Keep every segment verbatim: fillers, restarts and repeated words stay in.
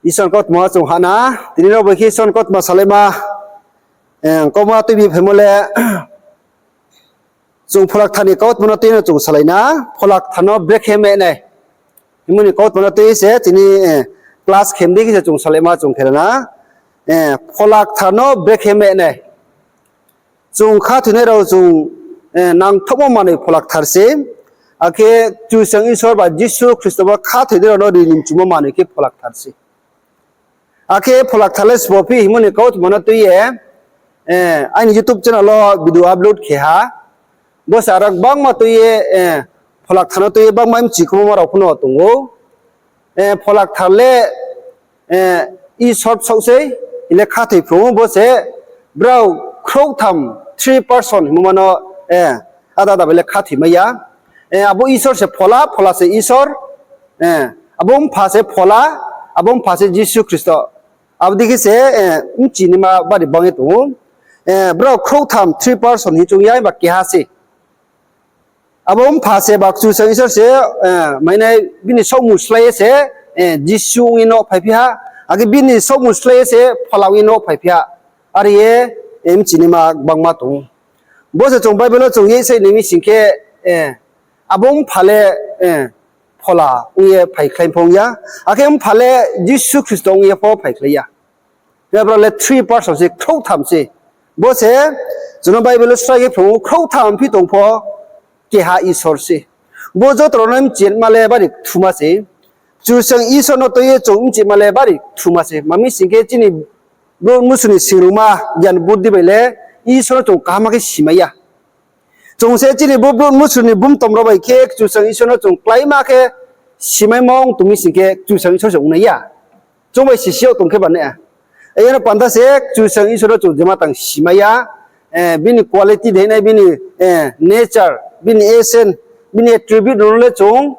Isor ni kautma chung hana, tini rao bai khe Isor ni kautma salaima, eh, kautma tuibi phaimo le, chung Pholakthar ni kautma no tui no chung salai na, Pholakthar no brekhe mai nai. Himba ni kautma no tui se tini, eh, class khem di khe se chung salaima chung khe na, eh, Pholakthar no brekhe mai nai. Chung khathoinai rao chung, eh, nangthouhmo manoi Pholakthar se. Akhe Kchusoyang Isor ba Jisu Khristo ba khathoinai rao no ri ni mchumo manoi khe Pholakthar se. Akhe Pholakthar le sbo phi himba ni kautma no tui ye, eh, aini YouTube channel wo video upload khe ha. Bo se aro gbangma tui ye, eh, Pholakthar no tui ye gbangma mchi khoumo rao pho no tong ou. Eh, Pholakthar le, eh, Isor bsaoh sei, hing le khathoi phrung ou bo se brao khrouhtham, three person hingmo ma no, eh, ada ada bai le khathoi mai ya. Eh, abo Isor se Phola, Phola se Isor, eh, abo Mpha se Phola, abo Mpha se Jisu Khristo. Abo dei khe se, eh, mchinaima bari bang ye tong ou. Eh, brao khrouhtham, three person hing choung ya, himba keha se. Abo Mpha se ba Kchusoyang Isor se, eh, mainai bini saohmung slái ye se, eh, Jisu ong ye no phaiphi ha, akhe bini saohmung slái ye se Phola ong ye no phaiphi ha. Are ye, eh, mchinaima gbangma tong ou. Bo se chung Bible wo chung ye sai nai mi sing khe, eh, abo Mpha le, eh, Phola ong ye phaikhlai pho ong ya. Akhe Mpha le Jisu Khristo ong ye pho phaikhlai ya. Khe brao le three person se, khrouhtham se. Bo se, chung no Bible wo srai khe phrung ou, khrouhtham phi tong pho, keha Isor se. Bo joto rao no mchima le bari kthuma se. Kchusoyang Isor no tui ye chung mchima le bari kthuma se. Ma mi sing khe chini brouh mnusu ni singrungma, gyan buddhi bai le Isor no chung kaham khe simai ya. Chung se chini bo brouh mnusu ni bumtom rao bai khe Kchusoyang Isor no chung kláima khe simaimo ong tong mi sing khe Kchusoyang Isor se ong nai ya. Chung bai sisi yag tong khe ba ne. Iyano panda se Kchusoyang Isor no chung jema tang simai ya, eh, bini quality dei nai, bini, eh, nature, bini essence, bini attribute no le chung,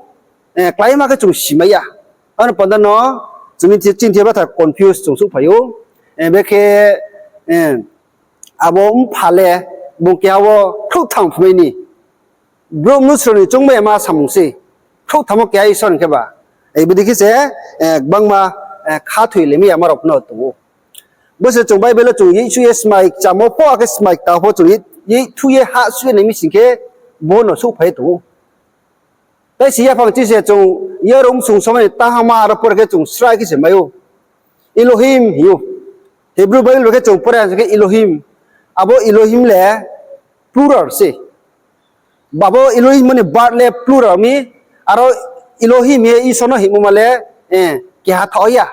eh, kláima khe chung simai ya. Ano panda no chini thi-, chini thing batha confuse chung souhphai ou. Eh, bekhe, eh, abo Mpha le bung keha wo khrouhtham phumai ni. Brouh mnusu ni choungmai ma samung se. Khrouhtham wo keha Isor hing khe ba. Ei bodei khe se, eh, gbangma, eh, khathoi le mi ya ma rao pho no tong ou. Bo se chung Bible wo chung yesu ye smai kchamo pho, akhe smai kta pho chung ye, ye thu ye ha su ye nai mi sing khe bo no souhphai ye tong ou. Tai si yaphang chi se chung, yarum sung somai ni tahama aro pore khe chung srai khe se mai ou. Elohim hing ou. Hebrew Bible khe chung pore ha se khe Elohim. Abo Elohim le plural se. Abo Elohim ni word le plural mi, aro Elohim ye Isor no hingmo ma le, eh, keha thaoh ya.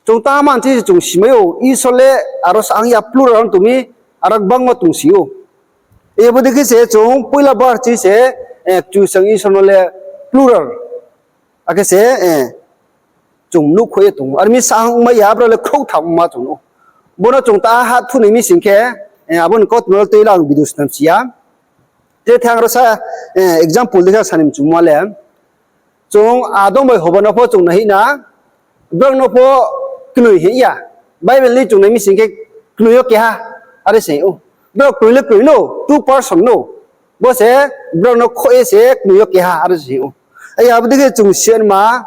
Chung tama chi se chung simai ou, Isor le aro sa ang ya plural no tong mi, aro gbangma tong si ou. Abo dei khe se chung poila bar chi se, eh, Kchusoyang Isor no le plural. Akhe se, eh, chung nuhkhouh ye tong ou. Are mi sa ang mai ya, brao le khrouhtham ma chung ou. Bo no chung ta ha thu nai mi sing khe, eh, abo ni kautma no tui le ang video snam si ya. Tre thang ro sa, eh, example dei khe sa ni mchumo le. Chung Adam bai Hoba no pho chung nai na, brao no pho knoi hing ya. Bible ni chung nai mi sing khe knoi yo keha, are se ou. Brao knoi le knoi no, two person no. Bo se brao no khoh ye se knoi yo keha, are se ou. Ai abo dei khe chung sianma,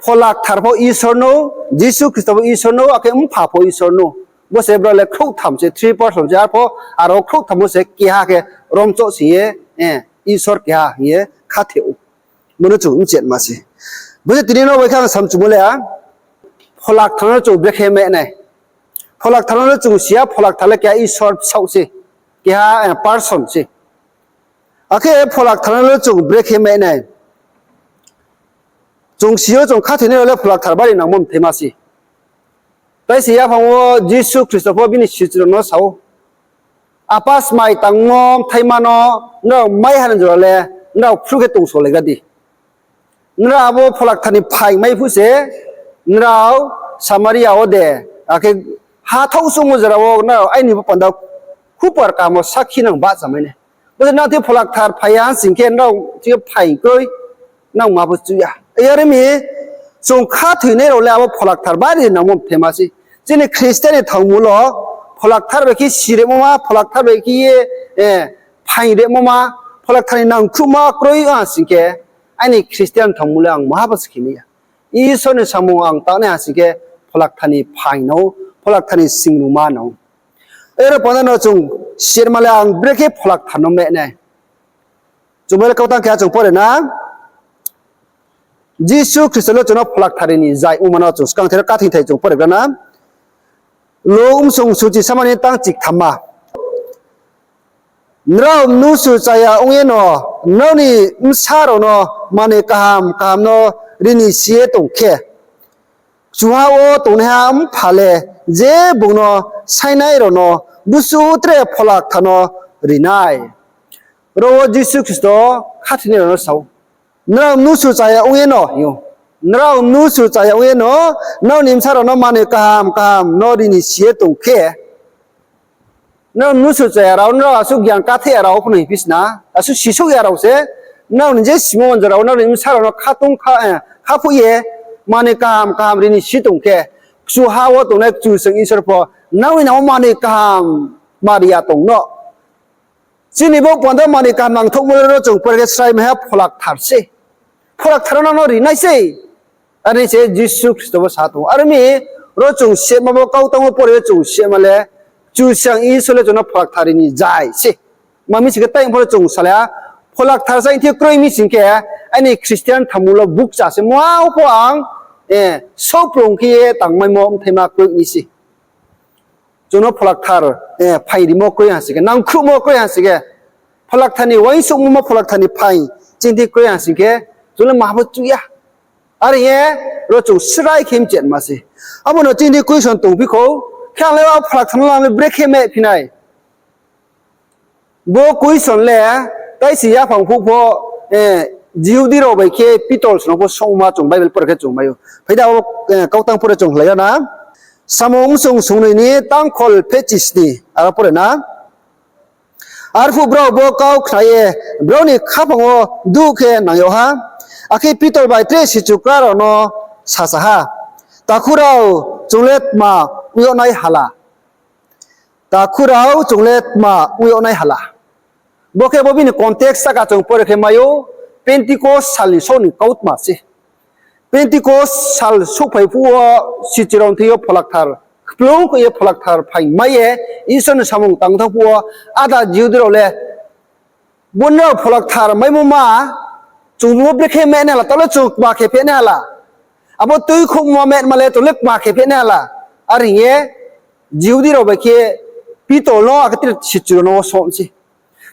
Pholakthar pho Isor no, Jisu Khristo pho Isor no, akhe Mpha pho Isor no. Bo se brao le khrouhtham se, three person se, arpho aro khrouhtham wo se keha khe romchoh si ye, eh, Isor keha hing ye khathoi ou. Bo no chung mchetma se. Bo se tini no bai khe ang samchumo le, Pholakthar no chung brekhe mai nai. Pholakthar no le chung si ya, Pholakthar le keha Isor bsaoh se. Keha, eh, person se. Akhe Pholakthar no le chung brekhe mai nai. Chung si yo, chung khathoinai rao le Pholakthar bari nangmo mthaima se. Tai se yaphang wo Jisu Khristo pho bini sichu rao no sa ou, Apa smai tangmo mthaima no nrao mai ha ni jora le nrao phruh khe tongsolaigra di. Nrao abo Pholakthar ni phaing mai phuh se, nrao Samaria wo de, akhe ha thaohsuhmo jora wo nrao aini bo panda khupor kaham wo sakhi nang bahchamai nai. Bo se nrao thing Pholakthar phai ya sing khe nrao thing yo phaing kroi nang ma bo chu ya. Yar mi, chung khathoinai rao le abo Pholakthar bari nangmo mthaima se. Chini Christian ni thangmul wo Pholakthar bai khe sirimo ma, Pholakthar bai khe ye, eh, phaing rimo ma, Pholakthar ni nangkhruhma kroi ha sing khe, aini Christian thangmul le ang maha bo se khe mai ya. Isor ni samung ang tangnai ha sing khe Pholakthar ni phaing no, Pholakthar ni singrungma no. Aro panda no chung sirma le ang brekhe Pholakthar no meh nai. Chung Bible kautang khe chung pore na. Jisu Khristo le chung no Pholakthar ri ni zai ongma no chung skang thero kathing thai chung pore gra na. Luk bsung suchi samani tang chikthamma. Nrao mnusu chaya ong ye no, nrao ni bsa rao no manoi kaham kaham no ri ni si ye tong khe, kchuha wo tongnaiha Mpha le je bung no saingnai rao no busuh tre Pholakthar no ri nai. Ro wo Jisu Khristo khathoinai rao no sa ou, nrao mnusu chaya ong ye no, hing ou. Nrao mnusu chaya ong ye no, nrao ni bsa rao no manoi kaham kaham no ri ni si ye tong khe, nrao mnusu chaya rao, nrao asuh gyan kathe ya rao pho no hingphi sna, asuh sisouh ya rao se, nrao ni je simo manjo rao, nrao ni bsa rao no khatong kha, eh, khaphuh ye manoi kaham kaham ri ni si tong khe, kchuha wo tongnai Kchusoyang Isor pho nrao ni nang wo manoi kaham ma ri ya tong no. Chini bo panda manoi kaham nangthouhmo le ro chung pore khe srai mai ha Pholakthar se. Pholakthar no nang no ri nai se. Are se Jisu Khristo bo sa tong ou. Are mi ro chung sema bo kautang wo pore chung sema le, Kchusoyang Isor le chung no Pholakthar ri ni zai se. Ma mi sing khe tai pho chung salai ha, Pholakthar zaithing kroi mi sing khe, aini Christian thamung lo bukcha se, muha pho ang, eh, souhplung khe ye tangmaimo bthaima kroi ni se. Chung no Pholakthar, eh, phaing rimo kroi ha sing khe, nangkhruhmo kroi ha sing khe, Pholakthar ni uaingsouhmo, Pholakthar ni phaing chini thing kroi ha sing khe, chung le ma bo chuh ya. Are ye ro chung srai khe mchenma se. Abo no chini thing question tongphi khou, khe ang le a Pholakthar no ang le brekhe meh phi nai. Bo question le taisi yaphang phuh pho, eh, Jihudi rao bai khe Pitor song no pho songma chung Bible pore khe chung mai ou. Phai da abo, eh, kautang pore chung hlai ya na. Samung bsung sungnoi ni tangkhol phehchisni aro pore na. Arphuh brao bo kau khna ye brao ni khaphang wo duh khe nang yag ha. Akhe Pitor bai tre sichukra rao no sasa ha, Takhu rao, chung le tma ong yag nai hala? Takhu rao, chung le tma ong yag nai hala? Bo khe bo bini context sahka chung pore khe mai ou, Pentecost sal ni só ni kautma se. Pentecost sal souhphai phuh wo sichu rao ni thing yo Pholakthar, kplung khe ye Pholakthar phaing mai ye, Isor ni samung tang thanng phuh wo, ada Jihudi rao le, bo nrao Pholakthar maimo ma, chung bo brekhe meh nai hala, taoh le chung kma khe pheh nai hala. Abo tuikhouhmo meh ma le chung le kma khe pheh nai hala. Are hing ye Jihudi rao bai khe Pitor no akhe tre sichu rao no wo song se.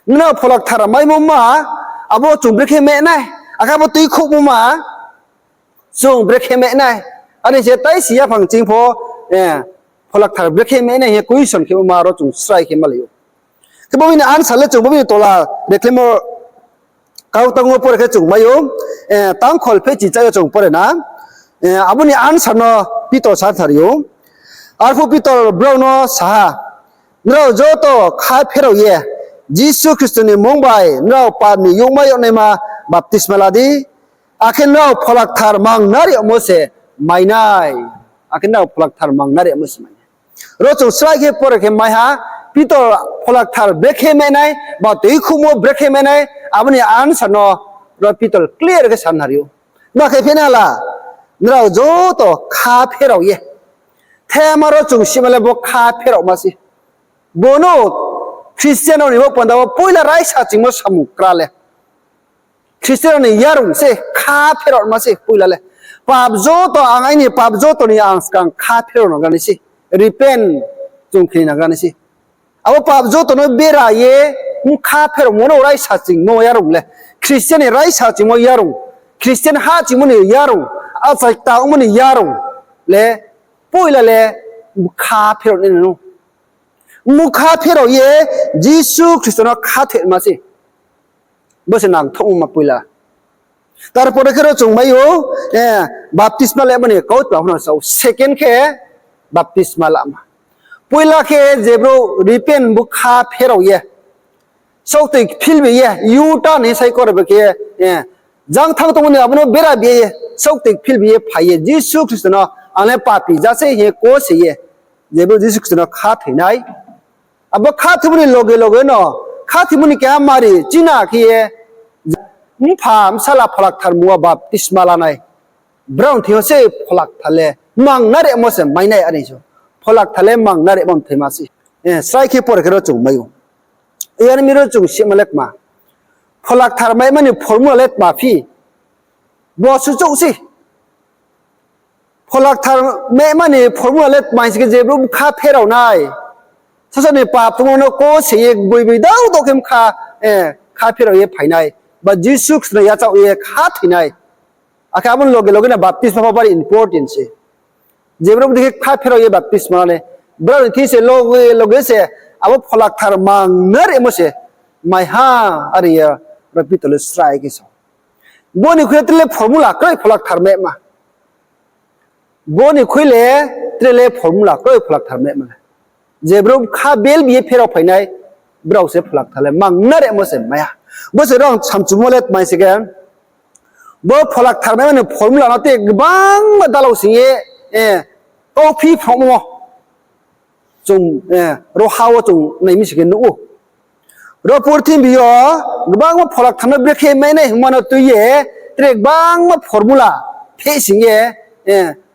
Nrao Pholakthar maimo ma, abo chung brekhe meh nai, akhe abo tuikhouhmo ma, chung brekhe meh nai. Are se taisi yaphang ching pho, eh, Pholakthar brekhe meh nai hing ye question khe ma ro chung srai khe malai ou. Khe bo bini answer le chung bo bini tola reklemo kautang wo pore khe chung mai ou, eh, tangkhol phehchi chá yo chung pore na, eh, abo ni answer no Pitor sa thari ou. Arphuh Pitor brao no sa ha, nrao joto kha pherao ye Jisu Khristo ni mmung bai nrao pap ni youhmai yag naima baptisma la di, akhe nrao Pholakthar mangnari yagmo se mai nai. Akhe nrao Pholakthar mangnari yagmo se mai nai. Ro chung srai khe pore khe mai ha, Pitor Pholakthar brekhe meh nai, ba tuikhouhmo brekhe meh nai, abo ni answer no ro Pitor clear khe sa nari ou. Ma khe pheh nai hala, nrao joto kha pherao ye. Thema ro chung sima le bo kha pherao ma se. Bo no Christian rao ni bo panda wo poila raisa chingmo samung kra le Christian rao ni yarung se, kha pherao ma se poila le. Pap joto ang aini pap joto ni ang skang kha pherao nang gra nai se. Repent chung khe nang gra nai se. Abo pap joto no bera ye, kha pheraomo no raisa chingmo yarung le. Christian ni raisa chingmo yarung. Christian ha chingmo ni yarung. Achai kta ongmo ni yarung le, poila le kha pherao nai no. Mkha pherao ye Jisu Khristo no khathoima se. Bo se nangthouhma poila. Tarpore khe ro chung mai ou, eh, baptisma lamo ni kautma pho no sa ou. Second khe baptisma lama. Poila khe je brouh repent, bkha pherao ye, saohtoi philbi ye, U-turn hing sai kor bai khe, eh, jang thanng tongmo ni abo no bera bi ye, saohtoi philbi ye phai ye, Jisu Khristo no ang le papi ja se hing ye kose ye, je brouh Jisu Khristo no khathoi nai. Abo khathoimo ni loge loge no, khathoimo ni keha mari china khe ye, Mpha, Bsala, Pholakthar mmung wo baptisma la nai. Brao ni thing yo se Pholakthar le mangnaremo se mai nai are so. Pholakthar le mangnaremo mthaima se. Srai khe pore khe ro chung mai ou. Yar mi ro chung sima le kma. Pholakthar maima ni formula le kma phi. Bo suchouh se. Pholakthar maima ni formula le kma hing se khe je brouh bkha pherao nai. Sasa ni pap tongmo no kose ye gboi gboi dao dao khe bkha, kha pherao ye phai nai. Ba Jisu Khristo no yachaoh ye khathoi nai. Akhe abo ni loge loge no baptisma pho bari important se. Je brouh bodei khe kha pherao ye baptisma la nai, brao ni thing se loge loge se abo Pholakthar mangnaremo se mai ha, are ye ro Pitor le srai khe sa. Bo ni khui le tre le formula kroi Pholakthar maima. Bo ni khui le tre le formula kroi Pholakthar maima le. Je brouh bkha bel bi ye pherao phai nai, brao se Pholakthar le mangnaremo se mai ha. Bo se ro ang samchumo le tma hing se khe, bo Pholakthar maima ni formula no te gbangma dalao sing ye, kauphi phrungmo chung, ro ha wo chung nai mi sing khe nuh ou. Ro purthimbi yo gbangma Pholakthar no brekhe mai nai hingma no tui ye, tre gbangma formula pheh sing ye,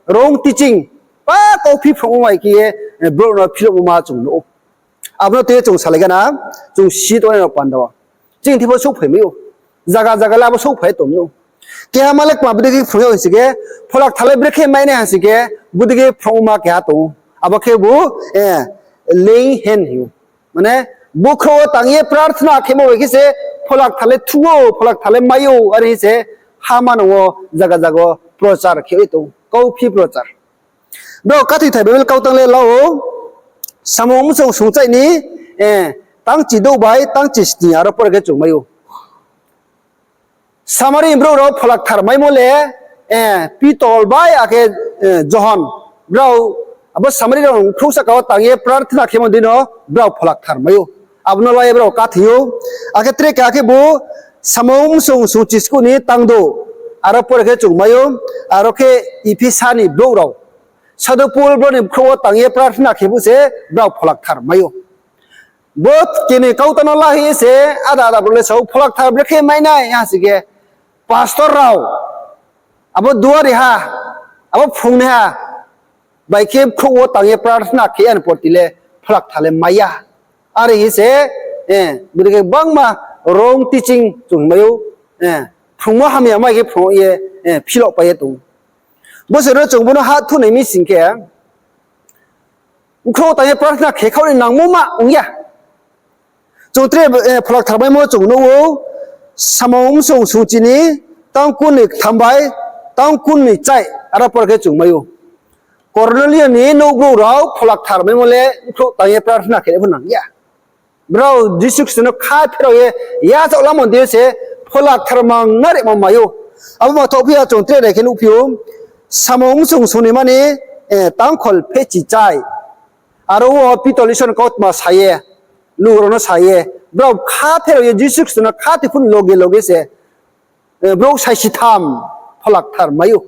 wrong teaching, pa kauphi phrungmo bai khe ye, brouh no philomo ma chung nuh ou. Abo no tui ye chung salai gana, chung si tongnai rao panda wo. Chini thing pho souhphai mai ou. Zaga zaga le abo souhphai tong ou. Keha ma le kma bodei khe phrung yag hing se khe, Pholakthar le brekhe mai nai hing se khe, bodei khe phrungma keha tong ou. Abo khebu, laying hand hing ou. Mane, bukhrouh wo tang ye prarthna khemo bai khe se, Pholakthar le thu ou, Pholakthar le mai ou, are hing se, ha manang wo zaga zaga wo prochar khe ye tong ou. Kauphi prochar. Brao khathoithai Bible kautang le la ou, Samung Msung sungchai ni, tangchi douh bai tangchi sni aro pore khe chung mai ou. Samari ni brouh rao Pholakthar maimo le, Pitor bai akhe, Johon, brao abo Samari rao khrouhsaka wo tang ye prarthna khemo dei no brao Pholakthar mai ou. Abo no la ye brao khathoi ou. Akhe tre keha khebu Samung Msung sungchiskuh ni tangdouh, aro pore khe chung mai ou. Aro khe Ephesa ni brouh rao, Sadhu Pol brao ni bkhrouh wo tang ye prarthna khe phuh se brao Pholakthar mai ou. Bo keni kautang no la ye se, ada ada brouh le sa ou, Pholakthar brekhe mai nai ha se khe, pastor rao, abo duariha, abo phrungnaiha bai khe bkhrouh wo tang ye prarthna khe ya ni porti le Pholakthar le mai ya. Are hing se, bodei khe gbangma wrong teaching chung mai ou, phrungmo hamya mai khe phrung ye, philok pai ye tong ou. Bo se no chung bo no ha thunai mi sing khe, bkhrouh tang ye prarthna khe khaoh ni nangmo ma ong ya. Chung tre, Pholakthar maimo chung nuh ou, Samung Msung sungchi ni tangkun ni ktham bai tangkun ni chai, aro pore khe chung mai ou. Kornelio ni nouh brouh rao Pholakthar maimo le bkhrouh tang ye prarthna khe pho nang ya. Brao Jisu Khristo no kha pherao ye yachaoh lamo dei se Pholakthar mangnaremo mai ou. Abo ma thoh phi ya chung tre nai khe nuhphi ou. Samung Msung sung ni mani, tangkhol phechi chai. Aro wo Pitor Isor ni kautma sa ye, lugrao no sa ye, brao kha pherao ye Jisu Khristo no khathoi phuh ni loge loge se, brouh saisi tham Pholakthar mai ou.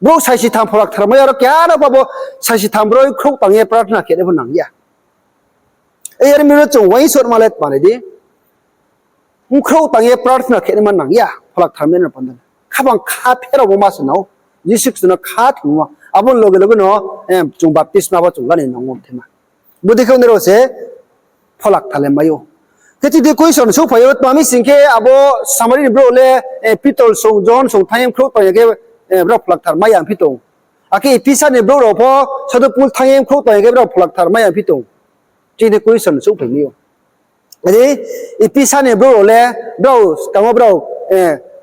Brouh saisi tham Pholakthar mai ya, aro keha no pha bo saisi tham brouh bkhrouh tang ye prarthna khe pho nang ya. Yar mi no chung uaingsouhma le tma nai di. Bkhrouh tang ye prarthna khe naima nang ya, Pholakthar mai no panda. Khabang kha pheraomo ma se nang ou. Jisu Khristo no khathoimo. Abo ni loge loge no, chung baptisma bo chung la ni nang ou thema. Bodei khe ongnai rao se Pholakthar le mai ou. Khe chini question souhphai ou, tma mi sing khe abo Samari ni brouh le, Pitor song, Johon song thanng ye bkhrouh tang ya khe, brao Pholakthar mai ya phi tong. Akhe Ephesa ni brouh rao pho Sadhu Pol thanng ye bkhrouh tang ya khe brao Pholakthar mai ya phi tong. Chini question souhphai mi ou. Are, Ephesa ni brouh rao le, brao, skang wo brao,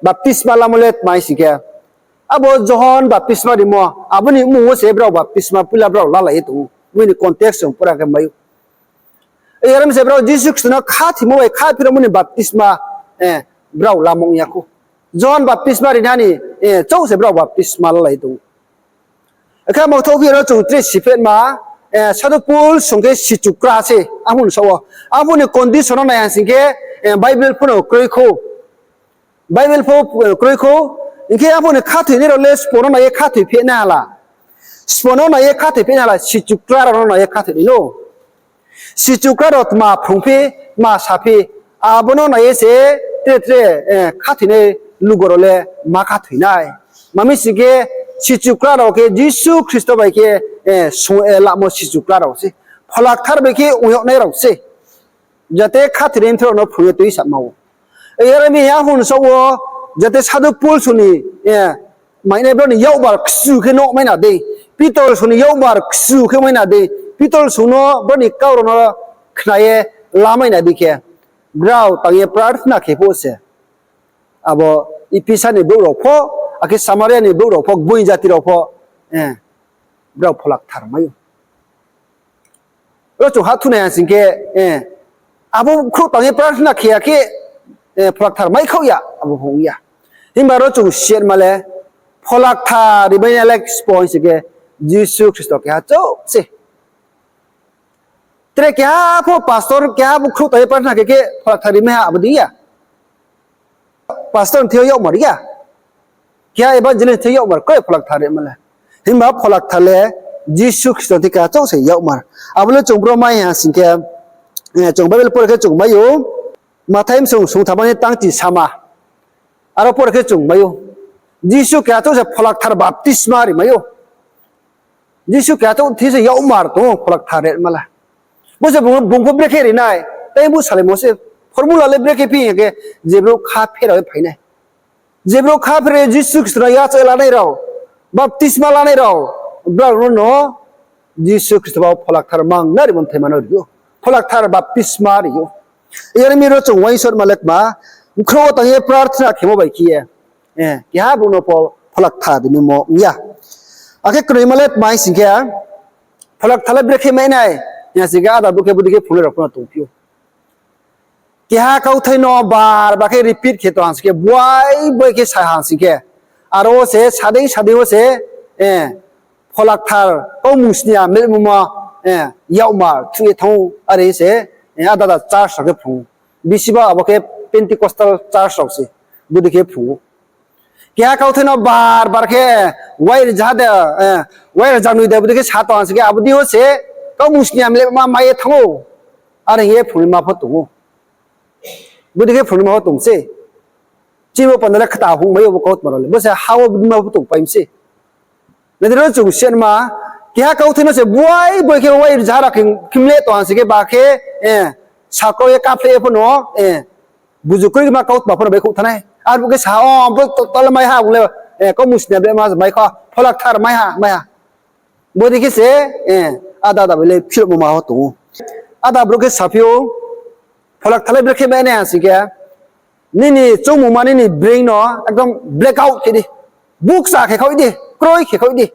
baptisma lamo le tma mi sing khe, abo Johon baptisma rimo, abo ni mmung wo se brao baptisma poila brao lalai ye tong ou. Bini context chung pura khe mai ou. Are mi se brao Jisu Khristo no khathoimo bai kha pheraomo ni baptisma, brao lamo ong ya khou. Johon baptisma rinaiha ni, chouh se brao baptisma lalai ye tong ou. Akhe mangthouh phi ya no chung tre siphetma, Sadhu Pol song khe sichukra se, aphuh ni saoh wo. Aphuh ni condition no nai ha sing khe, Bible pho no kroi khou. Bible pho, kroi khou. Hing khe aphuh ni khathoinai rao le sbo no nai ye khathoi phehnai hala. Sbo no nai ye khathoi phehnai hala, sichukra rao no nai ye khathoinai no. Sichukra rao tma phrung phi, tma sa phi, abo no nai ye se tre tre, khathoinai lugo rao le ma khathoi nai. Mami sing khe, sichu kla rao khe Jisu Khristo bai khe, eh, sung, eh, lamo sichu kla rao se. Phola Kthar bai khe ong yag nai rao se. Jate khathoinai mthoh rao no phrung ye tui sama ou. Yar mi ya hon sa wo, jate Sadhu Pol song ni, eh, mainai brao ni yakmar kchu khe no mai na dei. Pitor song ni yakmar kchu khe mai na dei. Pitor song no brao ni kau rao no khna ye lamai na dei khe, brao tang ye prarthna khe pho se. Abo Ephesa ni brouh rao pho, akhe Samaria ni brouh rao pho, gboing jati rao pho, eh, brao Phola Kthar mai ou. Ro chung hathunai ha sing khe, eh, abo khrouh tang ye prarthna khe ya khe, eh, Phola Kthar mai khaoh ya, abo pho ong ya. Himba ro chung siatma le, Phola Kthar rimai nai le sbo hing sing khe, Jisu Khristo keha chouh se. Tre keha pho pastor, keha pho khrouh tang ye prarthna khe khe Phola Kthar rimai ha, abo dei ya. Pastor ni thing yo yakmar ya. Keha evangelist ni thing yo yakmar kroi Phola Kthar rima le. Himba Phola Kthar le Jisu Khristo ni thing keha chouh se yakmar. Abo le chung bro mai ha sing khe, eh, chung Bible pore khe chung mai ou. Mathai bsung sungthama ni tangchi sama. Aro pore khe chung mai ou. Jisu keha chouh se Phola Kthar baptisma ri mai ou. Jisu keha chouh thi se yakmar tong ou Phola Kthar rima le. Bo se bung, bung pho brekhe ri nai, tei bu salaimo se formula le brekhe phi hing khe, je brouh kha pherao ye phai nai. Je brouh kha pherao ye Jisu Khristo no yachaoh lanai rao, baptisma lanai rao, brao no no Jisu Khristo ba Phola Kthar mang na rimo mthaima no ri ou. Phola Kthar baptisma ri ou. Yar mi ro chung uaingsouhma le kma, bkhrouh wo tang ye prarthna khemo bai khe ye, eh, keha brouh no pho Phola Kthar rimimo ong ya. Akhe knoima le tma hing sing khe, Phola Kthar le brekhe mai nai, ya sing khe ada brouh khe bodei khe phrungnai rao pho no tongphi ou. Keha kauthai no bar bar khe repeat khe tong ha sing khe, buai buai khe sa ha sing khe, aro wo se sadei sadei wo se, eh, Phola Kthar kaumung sni ya mlehmo ma, eh, yakmar thuh ye thanng ou, are se, eh, ada ada church rao khe phrung ou. Bisiba abo khe Pentecostal church rao se, bodei khe phrung ou. Keha kauthai no bar bar khe, wai rzaha de, eh, wai rzanoi de, bodei khe sa tong ha sing khe, abo dei wo se, kaumung sni ya mlehma mai ye thanng ou, are hing ye phrungnaima pho tong ou. Bodei khe phrungnaima pho tong se. Chini bo panda le kta hung mai ou bo kautma rao le. Bo se ha wo bodei ma pho tongpai mi se. Nai di ro chung siatma, keha kauthai no se buai buai khe wai rzaha ra khe, khe mleh tong ha sing khe ba khe, eh, sakrao ye kaphleh ye pho no, eh, buzu kroi ma kautma pho no baihkhouh thanng nai. Arphuh khe sa ha, o, bo to-, tala mai ha, bung le, eh, kaumung sni ya mlehma mai kho, Phola Kthar mai ha, mai ha. Bodei khe se, eh, ada ada bai le phiouhmo ma pho tong ou. Ada brouh khe saphi ou, Phola Kthar le brekhe mai nai ha sing khe, nini choungmungma nini brain no ekdom black out khe di. Bukcha khe khaoh di, kroi khe khaoh di.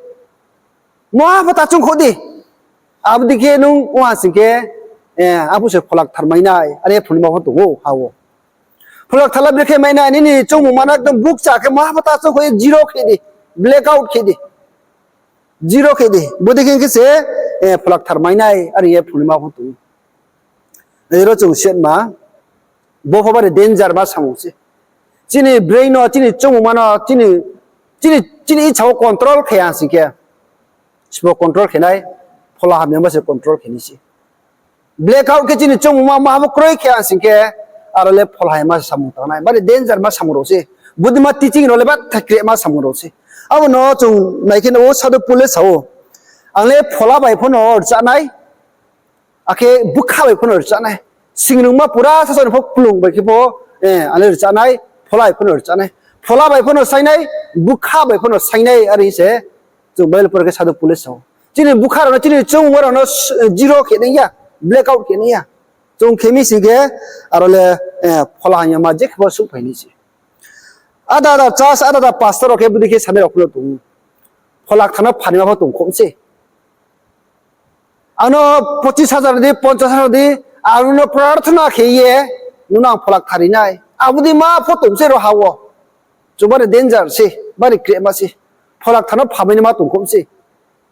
Maha pho ta choung khaoh di. Abo dei khe nung ong ha sing khe, eh, arphuh se Phola Kthar mai nai, are phrungnaima pho tong ou, ha wo. Phola Kthar le brekhe mai nai, nini choungmungma no ekdom bukcha khe maha pho ta choung khaoh ye zero khe di, black out khe di. Zero khe di. Bodei khe khe se, eh, Phola Kthar mai nai, are ye phrungnaima pho tong ou. Aro chung siatma, bo pho bari danger ma samung se. Chini brain no, chini choungmungma no, chini, chini, chini icha wo control khe ya sing khe, sbo control khe nai, Phola Hamyama se control khe nai se. Black out khe chini choungmungma maha bo kroi khe ya sing khe, aro le Phola Hamyama se samung tang nai. Bari danger ma samung rao se. Bodei ma teaching rao le batha krema samung rao se. Abo no chung nai khe no wo Sadhu Pol le sa ou, ang le phola bai pho no rcha nai, akhe bukha bai pho no rcha nai. Singrungma pura sasao ni pho kplung bai khe pho, eh, ang le rcha nai, phola bai pho no rcha nai. Phola bai pho no saing nai, bukha bai pho no saing nai, are hing se chung Bible pore khe Sadhu Pol le sa ou. Chini bukha rao no, chini choungmungma rao no s-, zero khe nai ya, black out khe nai ya. Chung khe mi sing khe, aro le, eh, Phola Hamyama je khe pho souhphai nai se. Ada ada church, ada ada pastor rao khe bodei khe sanai rao pho no tong ou. Phola Kthar no pharnaima pho tong khom se. Ang no pochis hajar di, ponchas hajar di, ang no prarthana khe ye, nung no ang Phola Kthar ri nai. Abo dei ma pho tong se ro ha wo. Chung bari danger se, bari krema se. Phola Kthar no pharmainaima tong khom se.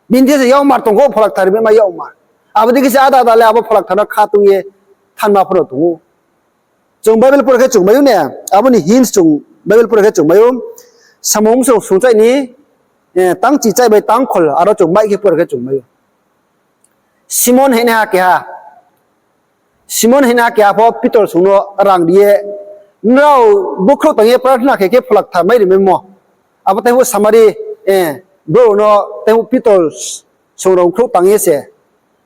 Bini thing se yakmar tong kho, Phola Kthar rimaima yakmar. Abo dei khe se ada ada le abo Phola Kthar no kha tong ye thanngma pho no tong ou. Chung Bible pore khe chung mai ou ne, abo ni hints chung Bible pore khe chung mai ou. Samung bsung sungchaih ni, eh, tangchichaih bai tangkhol, aro chung mai khe pore khe chung mai ou. Simon hingnaiha keha. Simon hingnaiha keha pho Pitor song no rang ri ye, nrao bkhrouh tang ye prarthana khe khe Phola Kthar mai rimaimo. Abo tei phuh Samari brouh no tei phuh Pitor song rao khrouh tang ye se,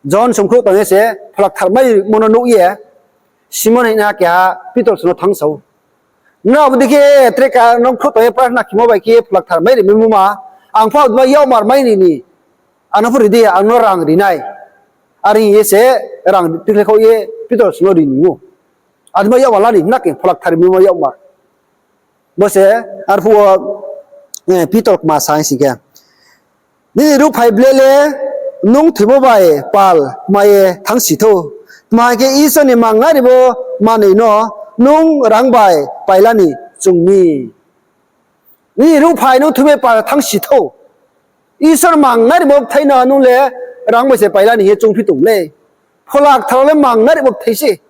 Johon song khrouh tang ye se, Pholakthar maimo no nuh ye, Simon hingna keha Pitor song no thanngsa ou, Nrao abo dei khe tre ka nung khrouh tang ye prarthana khemo bai khe Pholakthar mai ri maimo ma, ang pho abo dei ma yakmar mai ri ni, ano pho ri di, ang no rang ri nai. Are hing ye se rang tikhlai khaoh ye Pitor song no ri ni ou. Abo dei ma yakmar la ni, na khe Pholakthar ri maimo ma yakmar. Bo se arphuh wo Pitor kma sa hing sing khe, Nini ruhphai ble le nung thoimo bai pal kma ye thanngsi thou. Tma hing khe Isor ni mangnai rimo manoi no nung rang bai paila ni choung mi. Nini ruhphai nung thoimo bai pal thanngsi thou. Isor mangnai rimo bthai no nung le rang bai se paila ni hing ye choungphi tong le. Pholakthar le mangnai rimo bthai se.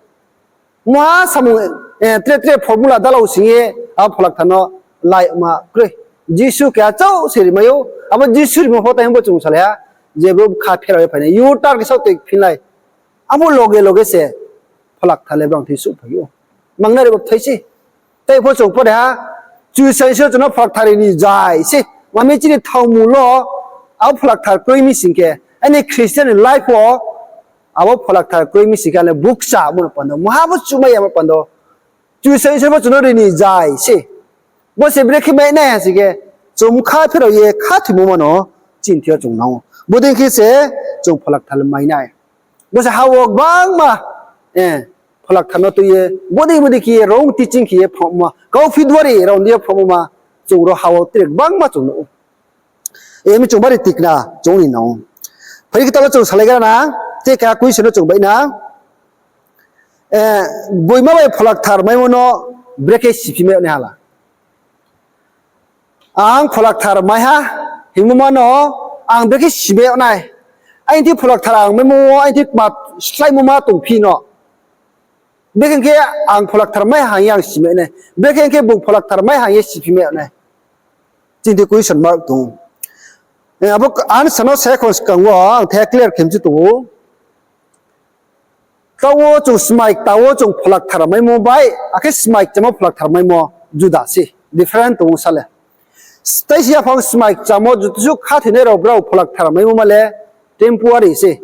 Mungha samung tre tre formula dalao sing ye abo Pholakthar no laima kroi. Jisu keha chouh se rimai ou, abo Jisu rimo pho tei himbo chung salai ha, je brouh bkha pherao ye phainai, U-turn khe saoh toi phinlai. Abo loge loge se Pholakthar le brao thing souhphai ou. Mangnai rimo bthai se. Tei pho chung pore ha, Kchusoyang Isor chung no Pholakthar ri ni jai se. Mami chini thaomu lo, abo Pholakthar kroi mi sing khe, aini Christian ni life wo, abo Pholakthar kroi mi sing khe, ale bukchamo no pando, maha bo chumai yamo pando, Kchusoyang Isor pho chung no ri ni jai se. Bo se brekhe mai nai ha sing khe, chung bkha pherao ye khathoimo ma no chini thing yo chung nang ou. Bodei khe se chung Pholakthar le mai nai. Bo se ha wo gbangma Pholakthar no tui ye, bodei bodei khe ye rong teaching khe ye phrohmo ma, kauphi duari rao ni ye phrohmo ma, chung ro ha wo tre gbangma chung nuh ou. Emi chung bari tikna chung ni nang ou. Phai khe talo chung salai gra na, te keha question no chung bai na. Gboima bai Pholakthar maimo no brekhe siphi mai yag nai hala. Ang Pholakthar mai ha hingmo ma no ang brekhe si mai yag nai. Aini thing Pholakthar ang maimo wo aini thing kma sláimo ma tongphi no. Brekhe khe ang Pholakthar mai ha hing ye ang si mai yag nai. Brekhe khe bung Pholakthar mai ha hing ye siphi mai yag nai. Chini thing question mark tong ou. Abo answer no se khon skang wo ang the clear khe mchu tong ou. Taoh wo chung smai kta wo chung Pholakthar maimo bai, akhe smai kchamo Pholakthar maimo juda se, different tong ou sa le. Tei se yaphang smai kchamo joto suh khathoinai rao brao Pholakthar maimo ma le temporary se.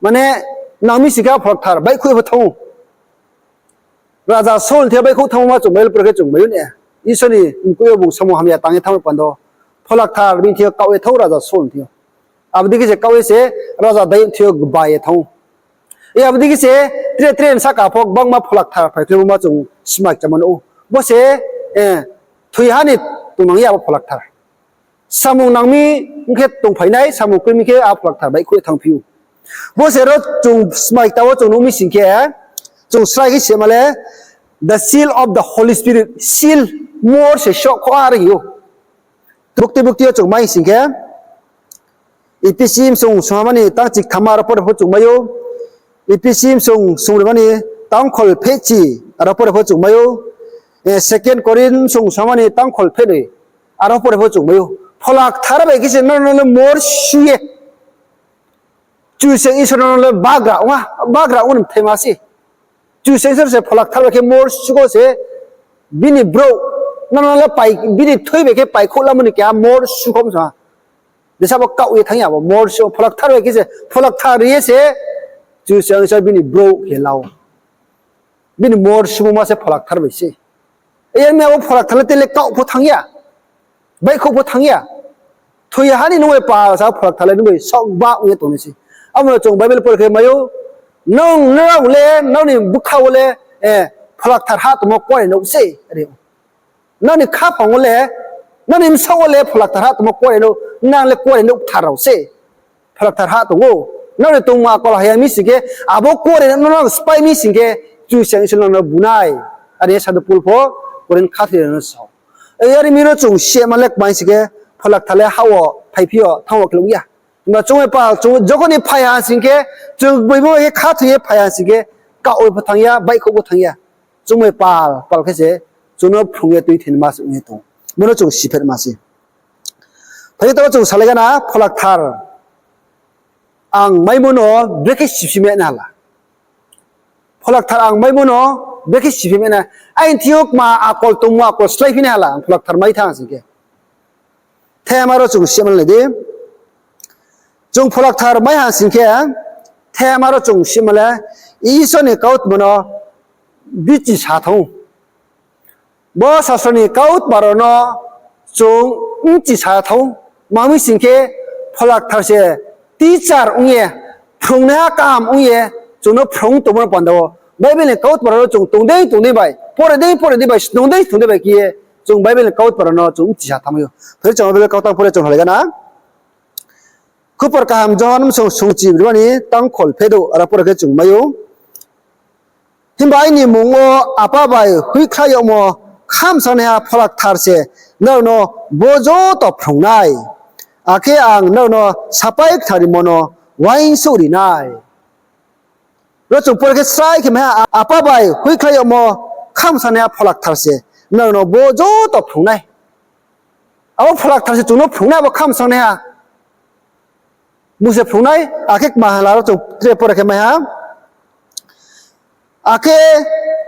Mane, nang mi sing khe Pholakthar baihkhouh pho thanng ou. Raja Saul ni thing yo baihkhouh thanngmo ma chung Bible pore khe chung mai ou ne. Isor ni mkoih yo bung samung hamya tang ye thanng ye pando, Pholakthar bini thing yo kaoh ye thanng ou Raja Saul ni thing yo. Abo dei khe se kaoh ye se Raja Dayud ni thing yo gba ye thanng ou. Abo dei khe se tre tre ni sahka pho gbangma Pholakthar phaikhlaimo ma chung smai kchamo nuh ou. Bo se thoiha ni tongnang ya abo Pholakthar. Samung nang mi ong khe tongphai nai, samung kroi mi khe a Pholakthar baihkhouh ye thanngphi ou. Bo se ro chung smai kta wo chung nuh mi sing khe, chung srai khe sema le, the seal of the Holy Spirit, seal, mor se sohkhoh ha are hing ou. Bukti bukti yo chung mai sing khe, Ephesi bsung sungha ma ni tang chiktham aro pore pho chung mai ou. Ephesi bsung sungri ma ni tang kholphehchi aro pore pho chung mai ou. Second Corinth bsung sungha ma ni tang kholphehri aro pore pho chung mai ou. Pholakthar bai khe se nrao no le morsu ye Kchusoyang Isor no le bagra ong ha, bagra ong ni bthai ma se. Kchusoyang Isor se Pholakthar bai khe morsu kho se, bini brouh, nrao no le bini thui bai khe paikhouh lamo ni keha morsu kho msa ha. Jesa bo kaoh ye thanng ya bo morsu, Pholakthar bai khe se, Pholakthar ri ye se, Kchusoyang Isor bini brouh khe la ou. Bini morsumo ma se Pholakthar bai se. Yar mi abo Pholakthar le tele kaoh pho thanng ya, baihkhouh pho thanng ya. Thoi ya ha ni nung bai pal sa Pholakthar le nung bai saohba ong ye tongnai se. Abo no chung Bible pore khe mai ou, nung nrao le, nrao ni bkha wo le Pholakthar ha tongmo kuarenouh se, are ou. Nrao ni khaphang wo le, nrao ni bsaoh wo le Pholakthar ha tongmo kuarenouh, nang le kuarenouh kthar rao se. Pholakthar ha tong ou. Nrao ni tongmung akol haya mi sing khe, abo kuarenouh no nrao spái mi sing khe, Kchusoyang Isor nrao no bu nai. Are ye Sadhu Pol pho Korinth khathoi rao no sa ou. Yar mi no chung sema le kmai sing khe, Pholakthar le ha wo phaiphi yo thanng wo khe lung ya. Himba chung bai pal, chung jokhon ni phai ha sing khe, chung gboimo bai khe khathoi ye phai ha sing khe, kaoh ye pho thanng ya, baihkhouh pho thanng ya. Chung bai pal, pal khe se, chung no phrung ye tuithei nma se ong ye tong ou. Bo no chung siphet ma se. Phai khe taoh chung salai gana, Pholakthar ang maimo no brekhe siphi mai nai hala. Pholakthar ang maimo no brekhe siphi mai nai. Aini thing yo kma akol tongmo akol sláiphi nai hala, ang Pholakthar mai thanng sing khe. Thema ro chung sima lai di. Chung Pholakthar mai ha sing khe, thema ro chung sima le, Isor ni kautma no bichi sa thang ou. Bo sasro ni kautma rao no chung bchi sa thang ou. Tma mi sing khe, Pholakthar se teacher ong ye, phrungnaiha kaham ong ye, chung no phrung tongmo no panda wo Bible ni kautma rao no chung tong dei tong dei bai, pore dei pore dei bai, snung dei snung dei bai khe ye, chung Bible ni kautma rao no chung bchi sa thanngmai ou. Phai chung Bible kautang pore chung halai gana. Khupor kaham Johon bsong sungchi brima ni tangkhol phedouh aro pore khe chung mai ou. Himba aini mmung wo Apa bai hoihkhlai yagmo khamsangnaiha Pholakthar se nrao no bo joto phrung nai. Akhe ang nrao no sapai ktharimo no uaingsouhri nai. Ro chung pore khe srai khe mai ha, Apa bai hoihkhlai yagmo khamsangnaiha Pholakthar se nrao no bo joto phrung nai. Abo Pholakthar se chung no phrung nai, abo khamsangnaiha. Bung se phrung nai, akhe kma hala ro chung tre pore khe mai ha. Akhe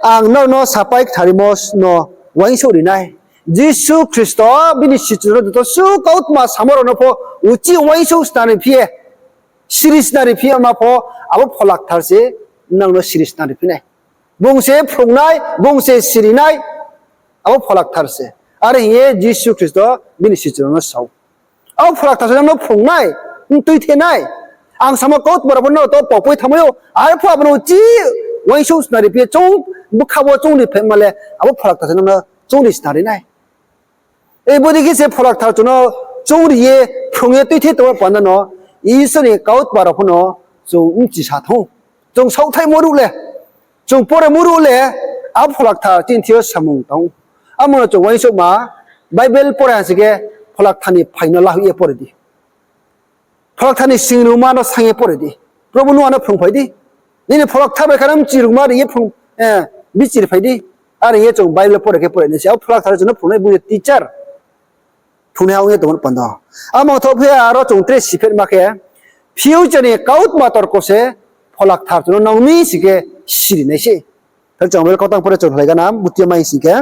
ang nrao no sapai ktharimo no uaingsouhri nai. Jisu Khristo bini sichu rao no joto suh kautma samo rao no pho uchih uaingsouh snari phi ye, siri snari phi ye ma pho, abo Pholakthar se nrao no siri snari phi nai. Bung se phrung nai, bung se siri nai, abo Pholakthar se. Are hing ye Jisu Khristo bini sichu rao no sa ou. Abo Pholakthar se nrao no phrung nai, tuithe nai. Ang samo kautma rao pho nrao to paupoi thanngmai ou, arphuh abo no uchih uaingsouh snari phi ye chung bkha wo chung ri phaima le, abo Pholakthar se nrao no chung ri snari nai. Bodei khe se Pholakthar chung no chung ri ye, phrung ye tuithe tongmo panda no, Isor ni kautma rao pho no chung bchi sa thang ou. Chung saohthaihmo ruh le, chung poremo ruh le, abo Pholakthar chini thing yo samung tang ou. Amo no chung uaingsouhma, Bible pore ha sing khe Pholakthar ni phaing no lahoih ye pore di. Pholakthar ni singrungma no saing ye pore di. Probu, nung ano phrungphai di. Nini Pholakthar bai khe ano bchirungma ri ye phrung, eh, bichirphai di. Are hing ye chung Bible pore khe pore nai se. Abo Pholakthar chung no phrungnai, bung ye teacher. Phrungnaiha ong ye tongmo panda. Amo thao phi aro chung tre siphetma khe, future ni kautma torko se Pholakthar chung no nang mi sing khe siri nai se. Phai chung Bible kautang pore chung halai gana, buti mai sing khe.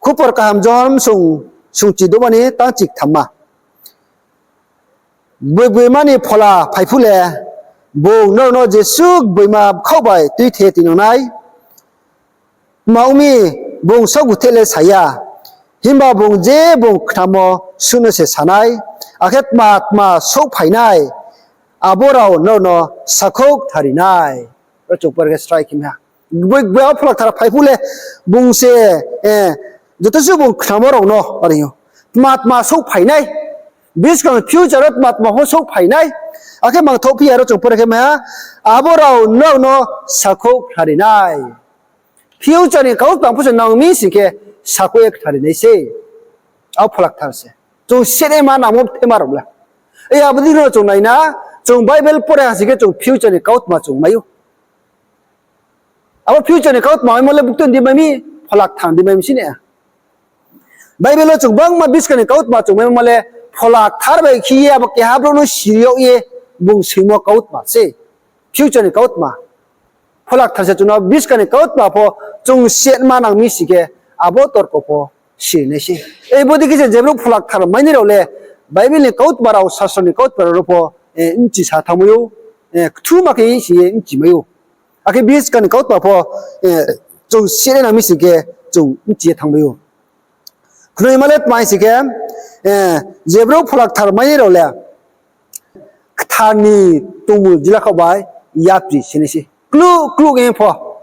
Khupor kaham Johon sung, sungchi douhma ni tangchi kthamma. Gboigboima ni Phola phai phuh le, bung nrao no jesuh gboima bkhaoh bai tuithe tuinang nai. Tma ong mi, bung saohgutheh le sa ya, himba bung je bung khnamo suh no se sa nai, akhe tma tma souhphai nai, abo rao nrao no sakhouh kthari nai. Ro chung pore khe srai khe mai ha. Gboigboima Pholakthar phai phuh le, bung se, eh, joto suh bung khnamo rao no, are ou. Tma tma souhphai nai. Buskang future wo tma tma pho souhphai nai. Akhe mangthouh phi aro chung pore khe mai ha, abo rao nrao no sakhouh kthari nai. Future ni kautma pho se nang mi sing khe sakhouh ye kthari nai se. Abo Pholakthar se. Chung sere ma nangmo thema rao le. Ei abo dei no chung nai na, chung Bible pore ha sing khe chung future ni kautma chung mai ou. Abo future ni kautma maimo le buktui di mai mi, Pholakthar di mai mi sini. Bible wo chung bangma buskang ni kautma chung maimo le, Pholakthar bai khe ye abo keha brouh no siri yag ye bung soimo kautma se. Future ni kautma. Pholakthar se chung no buskang ni kautma pho chung sere ma nang mi sing khe abo torko pho siri nai se. Bodei khe se je brouh Pholakthar mainai rao le Bible ni kautma rao, sasro ni kautma rao no pho, eh, bchi sa thanngmai ou, eh, kthu ma khe si ye bchi mai ou. Akhe buskang ni kautma pho, eh, chung sere nang mi sing khe chung bchi ye thanngmai ou. Knoima le tma sing khe, eh, je brouh Pholakthar mainai rao le kthar ni tongmul jila khaoh bai yapri se nai se. Kluh kluh ye pho,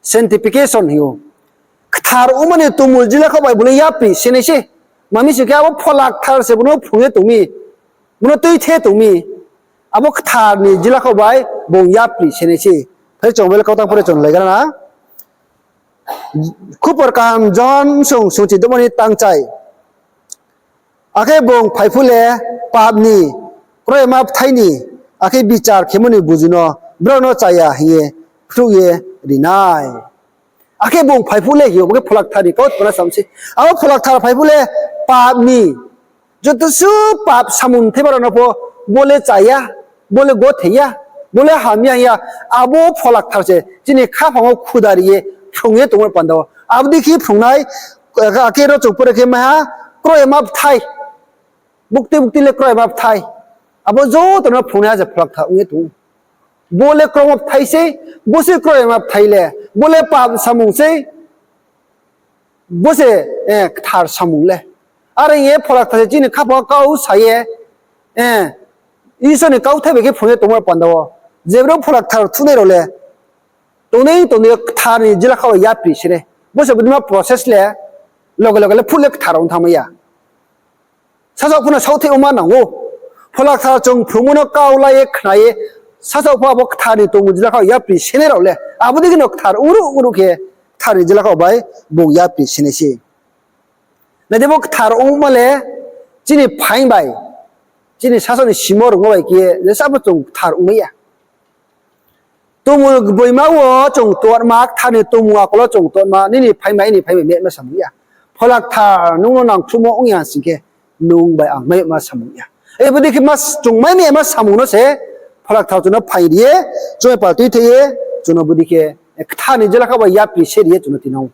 sanctification hing ou. Kthar ongmo ni tongmul jila khaoh bai bung le yapri se nai se. Tma mi sing khe abo Pholakthar se bung no phrung ye tong mi, bung no tuithe tong mi. Abo kthar ni jila khaoh bai bung yapri se nai se. Phai chung Bible kautang pore chung lai gana. Khupor kaham Johon sung sungchi douhma ni tangchai. Akhe bung phai phuh le pap ni, kroima bthai ni, akhe bichar khemo ni buzu no brao no cha ya hing ye phnuh ye ri nai. Akhe bung phai phuh le hing ou, bo khe Pholakthar ni kautma no sam se. Abo Pholakthar phai phuh le pap ni, joto suh pap samung thema rao no pho bo le cha ya, bo le gothe ya, bo le hamya hing ya, abo Pholakthar se chini khaphang wo khuda ri ye phrung ye tongmo panda wo. Abo dei khe phrung nai, akhe ro chung pore khe mai ha, Kroima bthai. Bukti bukti le kroima bthai. Abo joto no phrungnaiha se Phola Kthar ong ye tong ou. Bo le kroima bthai sei, bo se kroima bthai le, bo le pap samung sei, bo se, eh, kthar samung le. Are hing ye Phola Kthar se chini khaphang wo kau sa ye, eh, Isor ni kauthai bai khe phrung ye tongmo panda wo, je brouh Phola Kthar thuhnai rao le, tongnai tongnai kthar ni jila khaoh bai yapri se nai. Bo se bodima process le, loge loge le phut le kthar ong thanngmai ya. Sasaoh pho no saohthaih ongma nang ou. Phola Kthar chung phrungmo no kau la ye khna ye, sasaoh pho abo kthar ni tongmung jila khaoh yapri se nai rao le, abo dei khe no kthar ongruh ongruh khe kthar ni jila khaoh bai bung yapri se nai se. Nai di, bo kthar ongma le chini phaing bai, chini sasaoh ni simo rungmo bai khe ye, je sabo chung kthar ongmai ya. Tongmung gboima wo chung tongma, kthar ni tongmung akol wo chung tongma, nini phaing bai, nini phaing bai mehma samung ya. Phola Kthar nung no nangkhruhmo ong ya sing khe, nung bai ang mehma samung ya. Bodei khe ma chung mai mehma samung no se Phola Kthar chung no phaing ri ye, chung bai pal tuithe ye, chung no bodei khe kthar ni jila khaoh bai yapri se ri ye chung no tinang ou.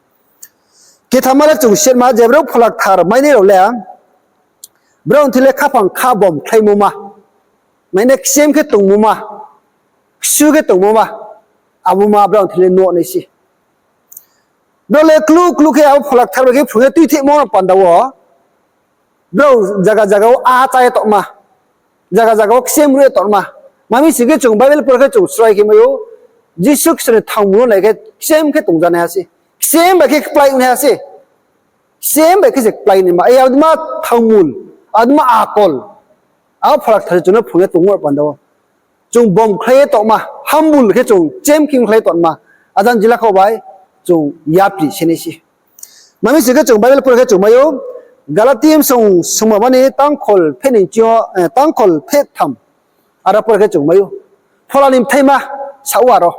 Kthar ma le chung sitma, je brouh Phola Kthar mainai rao le, brao ni thing le khaphang khabom khlaimo ma, maine kchem khe tongmo ma, ksu khe tongmo ma, abo ma brao ni thing le nuh nai se. Brao le kluh kluh khe abo Phola Kthar bai khe phrung ye tuithehmo no panda wo, brao zaga zaga wo a chá ye tongma, zaga zaga wo kchem ruh ye tongma. Mami sing khe chung Bible por khe chung srai khe mai ou, Jisu Khristo ni thangmul no nai khe kchem khe tongjanaiha se, kchem bai khe kplái ongnaiha se. Kchem bai khe se kplái naima, e, adma thangmul, adma akol, abo Phola Kthar se chung no phrung ye tongmo panda wo, chung bomkhlai ye tongma, humble khe chung kchem khe khlai tongma, ajang jila khaoh bai chung yapri se nai se. Mami sing khe chung Bible por khe chung mai ou, Galati bsong sungma bani tangkhol pheh ni chi yo, eh, tangkhol pheh tham, aro por khe chung mai ou. Phola ni bthaima sa ou aro.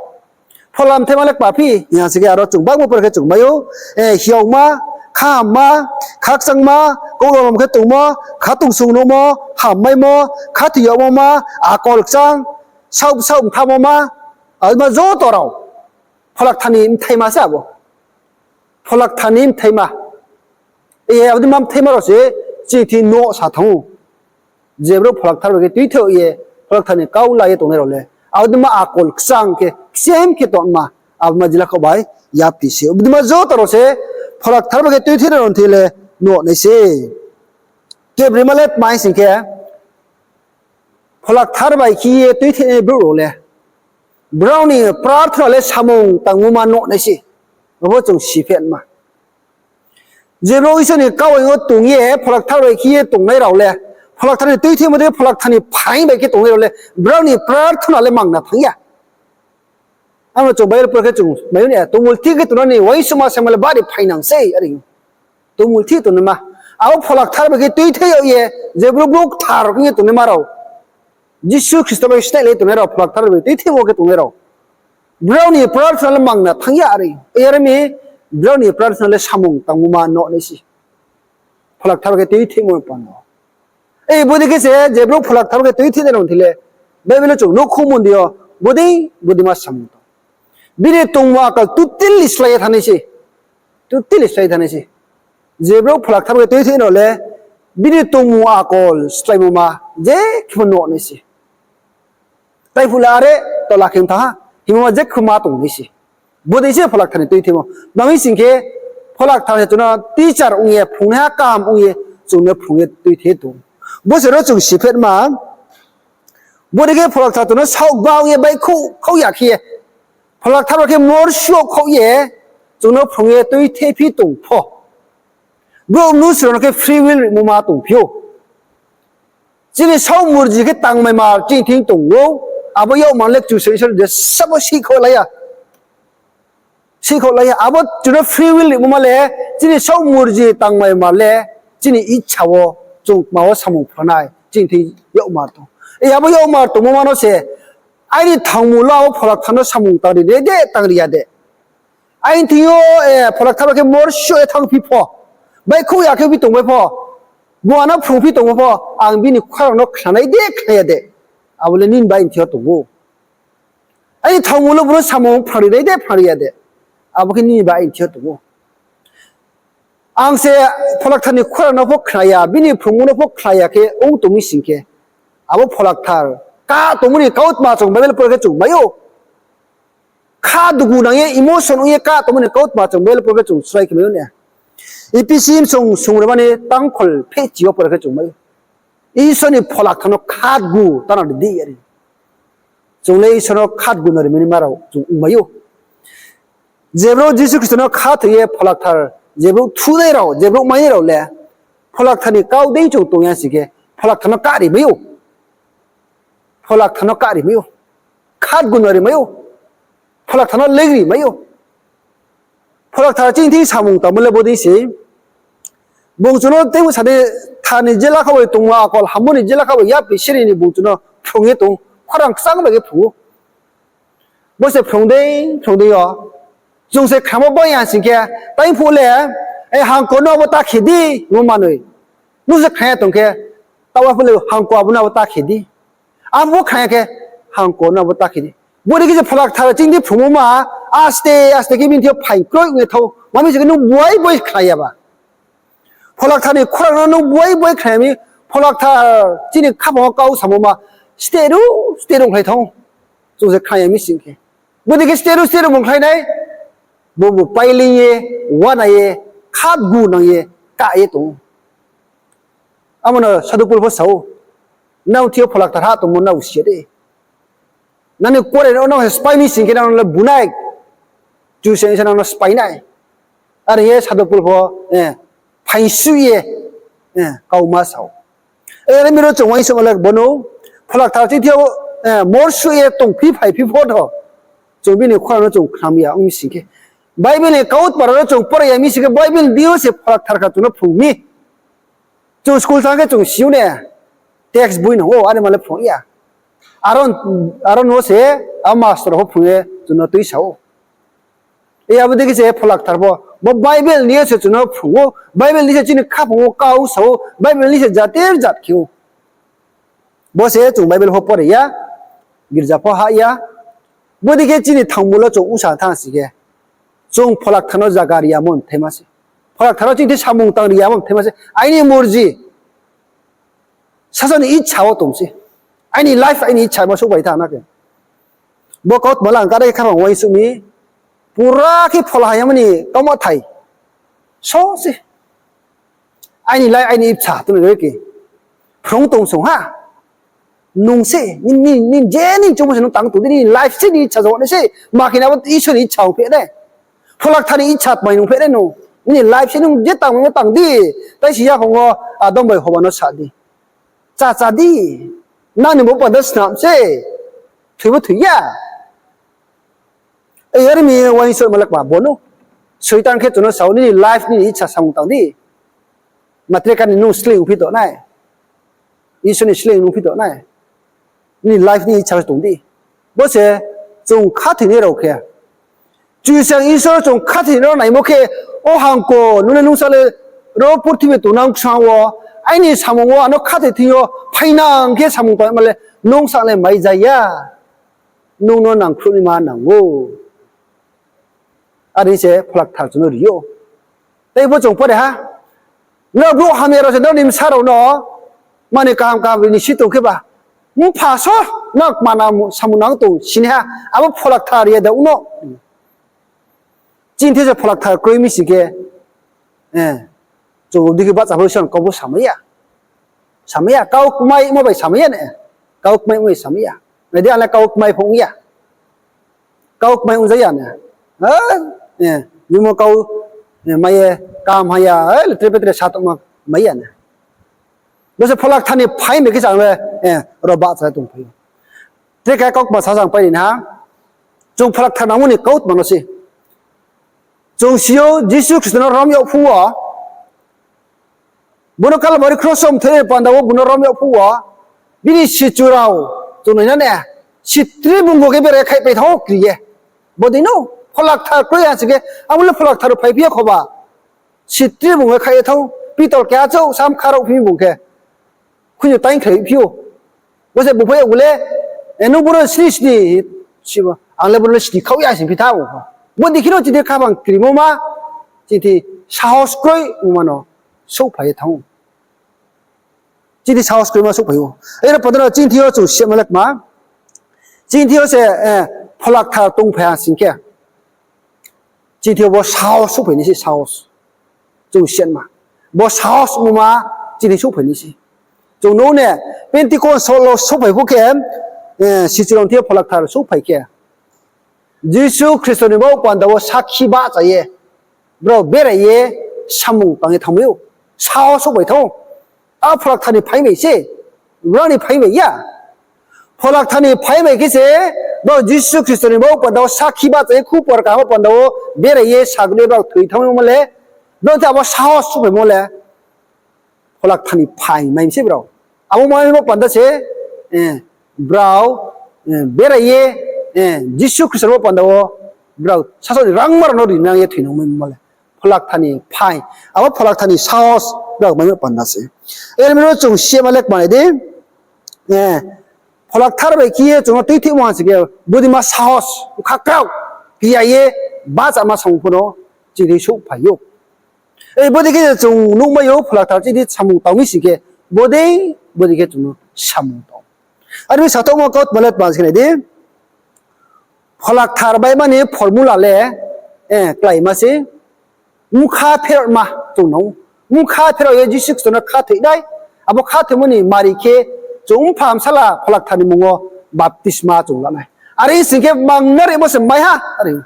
Phola bthaima le kma phi hing ya sing khe aro chung bakmo por khe chung mai ou, eh, hiaoma, khahamma, khakchangma, kourom khe tongmo, khatungsung nuhmo, hammaimo, khathoi yagmo ma, akol kchang, saoh saoh mthamo ma, abo ma joto rao Phola Kthar ni bthaima se abo. Phola Kthar ni bthaima. E, abo dei ma bthaima rao se chini thing nuh sa thanng ou. Je brouh Phola Kthar bai khe tuithe ye, Phola Kthar ni kau la ye tongnai rao le, abo dei ma akol kchang khe, kchem khe tongma, abo ma jila khaoh bai yapri se. Abo dei ma joto rao se Phola Kthar bai khe tuithe nai rao ni thing le nuh nai se. Kebroima le tma hing sing khe, Phola Kthar bai khe ye tuithenai brouh rao le, brao ni prarthona le samung tangmo ma nuh nai se. Abo chung siphenma. Je brouh Isor ni kauaing wo tong ye Phola Kthar bai khe ye tongnai rao le, Phola Kthar ni tuitheimo dei Phola Kthar ni phaing bai khe tongnai rao le, brao ni prarthona le mangna thanng ya. Abo no chung Bible por khe chung mai ou na, tongmulthih khe tongnai ni uaingsouhma saima le bari phainang sei, are. Tongmulthih tongnaima. Abo Phola Kthar bai khe tuithe yag ye, je brouh brouh kthar khe ye tongnaima rao, Jisu Khristo bai khe snailai tongnai rao, Phola Kthar bai khe tuithemo khe tongnai rao, brao ni prarthona le mangna thanng ya, are. Are mi, brao ni prarthona le samung tangmo ma nuh nai se. Phola Kthar bai khe tuithemo panda. E, bodei khe se je brouh Phola Kthar bai khe tuithenai rao ni thing le, Bible wo chung nuhkhong mondi yo, bodei bodei ma samung tong. Bini tongmung akol totally slái ye thanng nai se. Totally slái ye thanng nai se. Je brouh Phola Kthar bai khe tuithenai rao le, bini tongmung akol sláimo ma, je khe pho nuh nai se. Tai phuh le are, tola khe ong thanng ha, hingmo ma je khe pho ma tong nai se. Bodei se Phola Kthar ni tuithemo. Mami sing khe, Phola Kthar se chung no teacher ong ye, phrungnaiha kaham ong ye, chung no phrung ye tuithe tong. Bo se ro chung siphenma, bodei khe Phola Kthar chung no saohba ong ye baihkhouh khaoh ya khe ye, Phola Kthar bai khe morsuh khaoh ye, chung no phrung ye tuithephi tong pho, brouh mnusu rao no khe free will rimo ma tongphi ou. Chini saoh murji khe tangmaima chini thing tong ou, abo yagma le Kchusoyang Isor je sabo sihkhouhlai ya. Sihkhouhlai ya, abo chung no free will rimo ma le, chini saoh murji tangmaima le, chini icha wo chung kma wo samung phrungnai, chini thing yagma tong. E, abo yagma tongmo ma no se, aini thangmul wo abo Phola Kthar no samung tangri de, tangri ya de. Aini thing yo, e, Phola Kthar bai khe morsuh ye thanngphi pho, baihkhouh ya khe phi tongbai pho, bung ano phrungphi tongbai pho, ang bini khorang no khnanai de, khna ya de. Abo le nini bai aini thing yo tong ou. Aini thangmul wo bung no samung phrungri nai de, phrungri ya de. Abo khe nini bai aini thing yo tong ou. Ang se Pholakthar ni khorang no pho khna ya, bini phrungmo no pho khna ya khe ong tong mi sing khe, abo Pholakthar ka tongmo ni kautma chung Bible por khe chung mai ou. Kha dugu nang ye, emotion ong ye ka tongmo ni kautma chung Bible por khe chung srai khe mai ou na. Ephesi bsung sungrimani tangkhol phehchi yo por khe chung mai ou. Isor ni Pholakthar no khatgu tana ri di are. Chung le Isor no khatgu no rimai ni ma rao chung ongmai ou. Jebrouh Jisu Khristo no khathoi ye Pholakthar, jebrouh thunai rao, jebrouh mainai rao le, Pholakthar ni kau dei chung tong ya sing khe, Pholakthar no kari mai ou. Pholakthar no kari mai ou. Khatgu no ri mai ou. Pholakthar no legri mai ou. Pholakthar chini thing samung tangmo le bodei se. Bung chung no teibu sa di, thar ni jela kha bai tongmo akol hammo ni jela kha bai yapri siri ni bung chung no phrung ye tong, khorang kchang bai khe phrung ou. Bo se phrung dei, phrung dei yo. Chung se khnamo bai ya sing khe, tai phuh le, e hangko no abo ta khe di, mo manoi. Nung se khna ya tong khe, taoh phuh le hangko abo no abo ta khe di. Abo khna ya khe, hangko no abo ta khe di. Bodei khe se Pholakthar chini thing phrungmo ma, aste aste khe bini thing yo phaing kroi ong ye thao. Ma mi se khe nung buai buai khna ya ba. Pholakthar ni khorang no nung buai buai khna ya mi, Pholakthar chini khaphang wo kau samo ma, steh ru, steh ru ongkhlai thang. Chung se khna ya mi sing khe. Bodei khe steh ru, steh ru ongkhlai nai, bo bo pailing ye, uana ye, khatgu nang ye, ka ye tong ou. Amo no Sadhu Pol pho sa ou, nrao thing yo Pholakthar ha tongmo nrao si ya de. Nang ni kore no nrao se spái mi sing khe nang no le bunai, Kchusoyang se nang no spái nai. Are ye Sadhu Pol pho, eh, phaingsuh ye, eh, kauma sa ou. Are mi ro chung uaingsouhma le bo no, Pholakthar chini thing yo, eh, morsuh ye tongphi phaiphi pho tho, chung bini khorang no chung khnam ya ong mi sing khe, Bible ni kautma rao no chung pore ya mi sing khe, Bible deing yo se Pholakthar kha chung no phrung mi. Chung school thanng khe chung si ou ne, text boi nang ou, are ma le phrung ya. Aro, aro no se, a master pho phrung ye chung no tuisa ou. E abo dei khe se Pholakthar pho, bo Bible ni yo se chung no phrung ou, Bible ni se chini khaphang wo kau sa ou, Bible ni se jater jat khe ou. Bo se chung Bible pho pore ya, girja pho hah ya. Bodei khe chini thangmo le chung usa thanng si khe, chung Pholakthar no zaga ri yamo mthaima se. Pholakthar no chini thing samung tang ri yamo mthaima se. Aini morji, sasa ni icha wo tong se. Aini life, aini icha ma souhphai tha na khe. Bo kautma le ang kare khe khaphang uaingsouh mi, pura khe phola ha yamo ni kauma thai. So se. Aini life, aini icha tong nai khe. Phrung tong song ha. Nung se, ni, ni, ni je ni choungmo se nung tang tong di, nini life se nini icha jao nai se, ma khe na abo Isor ni icha ong phi nai. Pholakthar ni icha tmai nung phi nai nung. Nini life se nung je tangmaimo tang di, tai si yaphang wo Adam bai Hoba no sa di. Chá chá di, nang ni bo panda snam se, thoi bo thoi ya. Ei, are mi uaingsouhma le kma bo no. Soitan khe chung no sa ou, nini life, nini icha samung tang di. Matre ka ni nung sleing ongphi tong nai. Isor ni sleing ongphi tong nai. Nini life ni icha tong di. Bo se chung khathoinai rao khe. Kchusoyang Isor chung khathoinai rao naimo khe, o hangko, nung le nung sa le ro purthimbi tongnang kchang wo, aini samung wo ano khathoi thing yo phainang khe samung tangma le nung sa le mai ja ya. Nung no nangkhruh naima nang ou. Are se Pholakthar chung no ri ou. Tei bo chung pore ha. Nrao brouh hamya rao se nrao ni bsa rao no, mani kaham kaham ri ni si tong khe ba, mpha so, nrao kmana samung nang tong sinai ha, abo Pholakthar ri ya de ong no. Chini thing se Pholakthar kroi mi sing khe, eh, chung dikhe bahcha pho Isor ni kau pho samai ya. Samai ya, kau kmaimo bai samai ya ne. Kau kmaimo bai samai ya. Nai di, ang le kau kmai pho ong ya. Kau kmai ongja ya ne. Eh, eh, bimo kau, eh, mai ye, kaham ha ya, eh, letre petre sa tongma mai ya ne. Bo se Pholakthar ni phaing bai khe se ang le, eh, ro bahcha tongphai ou. Tre khe kautma sa jang pai ri na ha. Chung Pholakthar nangmo ni kautma no se. Chung si ou Jisu Khristo no rom yag phuh wo, bo no Kalbari kros wo mthoi panda wo bo no rom yag phuh wo, bini sichu rao, chung nai na ne, sitri bung bo khe bera khaihpai thanng ou kri ye. Bodei no, Pholakthar kroi ya sing khe, abo le Pholakthar phaiphi ya khoba. Sitri bung khe khaih ye thanng ou, pitol keha chouh sam kha rao phi bung khe. Khuinu taing khlai phi ou. Bo se bung phai yag le, eh, nung bo no sni sni, sibo, ang le bo no sni khaoh ya sing phi tha ou. Bodei khe no chini khaphang krimo ma, chini sahos kroi ongma no souhphai ye thanng ou. Chini sahos kroima souhphai ou. Aro panda no chini thing yo chung siyama le kma. Chini thing yo se, eh, Pholakthar tongphai ha sing khe, chini thing yo bo sahos souhphai nai se, sahos. Chung siyama. Bo sahos ongma chini souhphai nai se. Chung nuh ne, Pentecost sal wo souhphai phuh khe, eh, sichu rao thing yo Pholakthar souhphai khe, Jisu Khristo ni baoh panda wo sakhi bahcha ye, brao berai ye samung tang ye thanngmai ou. Sahos souhphai thanng ou. A Pholakthar ni phaing bai se, brao ni phaing bai ya. Pholakthar ni phaing bai khe se, brao Jisu Khristo ni baoh panda wo sakhi bahcha ye, khupor kaham baoh panda wo berai ye sagri ye brao thoi thanngmaimo le, brao thing abo sahos souhphaimo le Pholakthar ni phaing mai mi se brao. Abo mai baoh panda se, eh, brao, eh, berai ye, eh, Jisu Khristo ni baoh panda wo brao sasaoh ni rangma rao no rinang ye thoinangmaimo le Pholakthar ni phaing, abo Pholakthar ni sahos brao mai baoh panda se. Aro mi no chung siyama le kma nai di, eh, Pholakthar bai khe ye chung no tuithoimo ha sing khe, bodima sahos, bkha kraoh, klia ye, bahchama samung pho no chini thing souhphai ou. Bodei khe chung nuhmai ou, Pholakthar chini thing samung tang mi sing khe, bodei, bodei khe chung no samung tang. Aro mi sathaohmo kautma le tma se khe nai di, Pholakthar baima ni formula le, eh, kláima se, bkha pherao ma chung nang ou. Bkha pherao ye Jisu Khristo no khathoi nai, abo khathoimo ni mari khe chung Mpha, Bsala, Pholakthar ni mmung wo baptisma chung la nai. Are sing khe mangnarimo se mai ha, are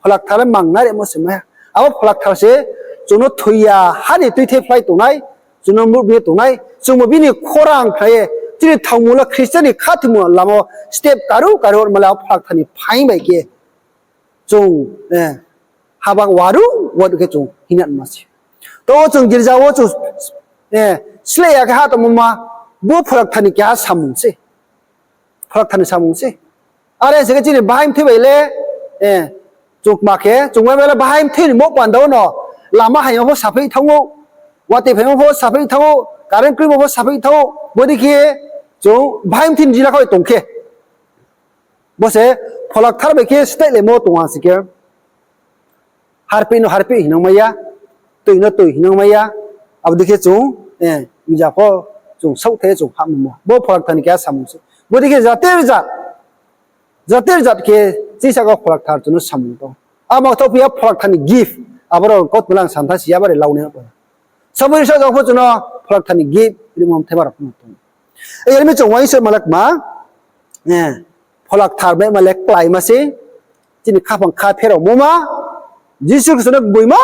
Pholakthar le mangnarimo se mai ha. Abo Pholakthar se chung no thoi ya ha ni tuithephlai tongnai, chung no mruh ye tongnai, chungbo bini khorang khnai ye, chini thanngmung le Khristian ni khathoimo lama wo step karuh karuh ma le abo Pholakthar ni phaing bai khe chung, eh, habang waruh waruh khe chung hing yama se. To chung girja wo chung, eh, sleh ya khe ha tongmo ma, bo Pholakthar ni keha samung se. Pholakthar ni samung se. Are sing khe chini bahai mthoi bai le, eh, chung kma khe, chung bai le bahai mthoi ni baoh panda wo no, lama haimo pho sapheih thanng ou, watoi phaimo pho sapheih thanng ou, current kroimo pho sapheih thanng ou, bodei khe chung bahai mthoi ni jila khaoh tong khe. Bo se Pholakthar bai khe staihlaimo tong ha sing khe, harpeh no harpeh hingnang mai ya, toi no toi hingnang mai ya, abo dei khe chung, eh, ja pho chung saohthai ye chung hahmamo. Bo Pholakthar ni keha samung se. Bodei khe jati jat, jati jat khe chisa kha Pholakthar chung no samung tong. Abo tho phi ya Pholakthar ni gift, abo rao kautma le ang samtha si ya bari lau nai pho. Samung ri sa jang pho chung no Pholakthar ni gift rimo mthai ma rao pho no tong. Aro mi chung uaingsouhma le kma, eh, Pholakthar baima le kláima se, chini khaphang kha pheraomo ma, Jisu Khristo no gboima,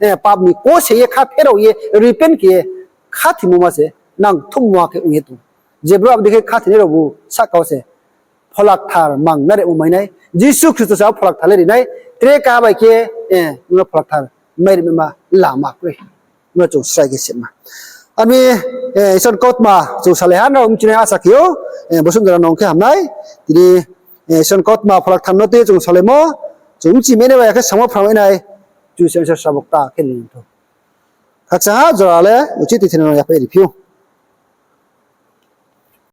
eh, pap ni kose ye kha pherao ye, repent khe ye, khathoimo ma se, nangthouhmo khe ong ye tong. Je brouh abo dei khe khathoinai raobu sahka wo se, Pholakthar mangnarimo mai nai, Jisu Khristo se abo Pholakthar le ri nai, tre kaha bai khe, eh, nung no Pholakthar mai ri mai ma lama kroi. Nung no chung srai khe sima. Ami, eh, Isor ni kautma chung salai ha, nrao mchinai asa khe ou, eh, bosuh jora nung khe ham nai, tini, eh, Isor ni kautma Pholakthar no tui ye chung salaimo, chung mchi mai nai bai ya khe samo phrang mai nai, chung se Isor sabukta khe ni thou. Khakchang ha jora le uchih tui thina no yaphai ri phi ou.